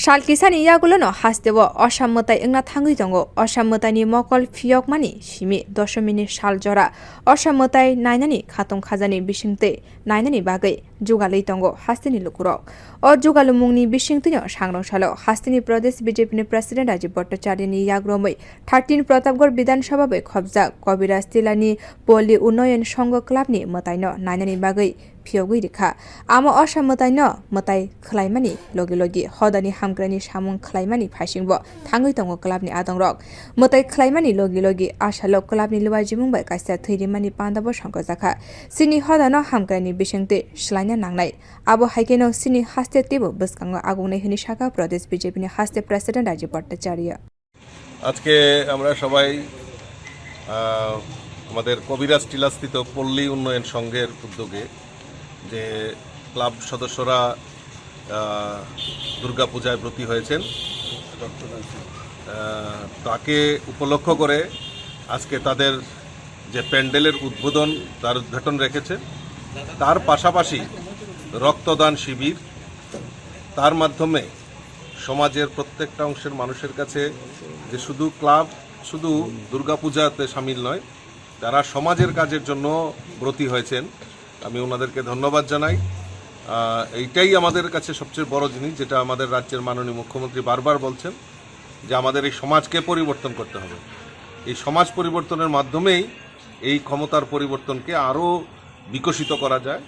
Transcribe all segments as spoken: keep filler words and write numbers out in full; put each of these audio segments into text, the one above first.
Sal kisani yagulono hasteo Osam mwtai wngna thangwi tongo. Osam mwtaini mokol phiyokmani simi doshomini sal jora Osam mwtai nainani khatung khajani bisingtwi nainani bagwi jugalwi tongo hasteni lukurok. O jugalumungni bisingtwino sangrong salo hasteni Pradesh B J P ni President Rajiv Bhattacharya ni yagromwi thirteen Pratapgarh Bidhan Sabha bai khopjak Kobiraj Tilani Polli Unnayan Sangha Club ni mwtaino nainani bagwi phiyogwi rikha. Amo Osam mwtaino mwtai khwlaimani logi logi hodani hamkraini samung khwlaimani phaisingbo thangwi tongo club ni adongrok. Mwtai khwlaimani logi logi asalo club ni luajimung bai kaisa thwi rimani pandabo songkhojakha. Chini hodano hamkraini bisingtwi swlaina nangnai. Abo hai kheno chini haste teibo bwskango agungnai hwnwi sakha Pradesh B J P ni haste President Rajiv Bhattacharya. আজকে আমরা সবাই, আহ, আমাদের কবিরাজ টিলাস্থিত পল্লী উন্নয়ন সংঘের উদ্যোগে যে ক্লাব সদস্যরা, আহ, দুর্গাপূজায় ব্রতী হয়েছেন, আহ, তাকে উপলক্ষ করে আজকে তাদের যে প্যান্ডেলের উদ্বোধন, তার উদ্ঘাটন রেখেছে। তার পাশাপাশি রক্তদান শিবির, তার মাধ্যমে সমাজের প্রত্যেকটা অংশের মানুষের কাছে যে শুধু ক্লাব, শুধু দুর্গাপূজাতে সামিল নয়, তারা সমাজের কাজের জন্য ব্রতী হয়েছেন। আমি ওনাদেরকে ধন্যবাদ জানাই। আহ, এইটাই আমাদের কাছে সবচেয়ে বড় জিনিস, যেটা আমাদের রাজ্যের মাননীয় মুখ্যমন্ত্রী বারবার বলছেন যে আমাদের এই সমাজকে পরিবর্তন করতে হবে। এই সমাজ পরিবর্তনের মাধ্যমেই এই ক্ষমতার পরিবর্তনকে আরও বিকশিত করা যায়।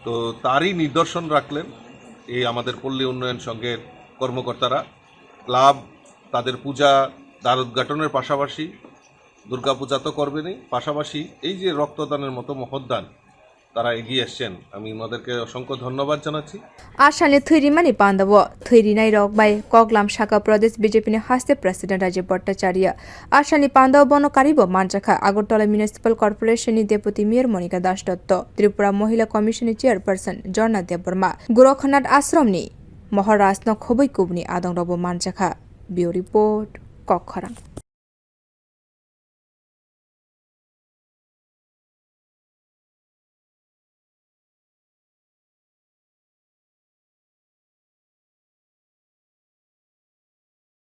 তো তারই নিদর্শন রাখলেন এই আমাদের পল্লী উন্নয়ন সংঘের কর্মকর্তারা। ক্লাব তাদের পূজা, দ্বার উদ্ঘাটনের পাশাপাশি দুর্গাপূজা তো করবেনই, পাশাপাশি এই যে রক্তদানের মতো মহৎ দান তারা এগিয়ে এসছেন, আমি ওনাদেরকে অসংখ্য ধন্যবাদ জানাচ্ছি। Asalni thwi rimani pandao thwi rinai rok bai koklam sakha Pradesh B J P ni haste President Rajiv Bhattacharya. Asalni pandao bono karibo manjakha Agartala Municipal Corporation ni Deputy Mayor Monika Das Dotto, Tripura Mohila Commission ni Chairperson Jorna Debbarma, Gorakhnath Ashram ni Maharaj no khobwi kubuni adong rokbo manjakha. Bureau Report, Kokkhorang.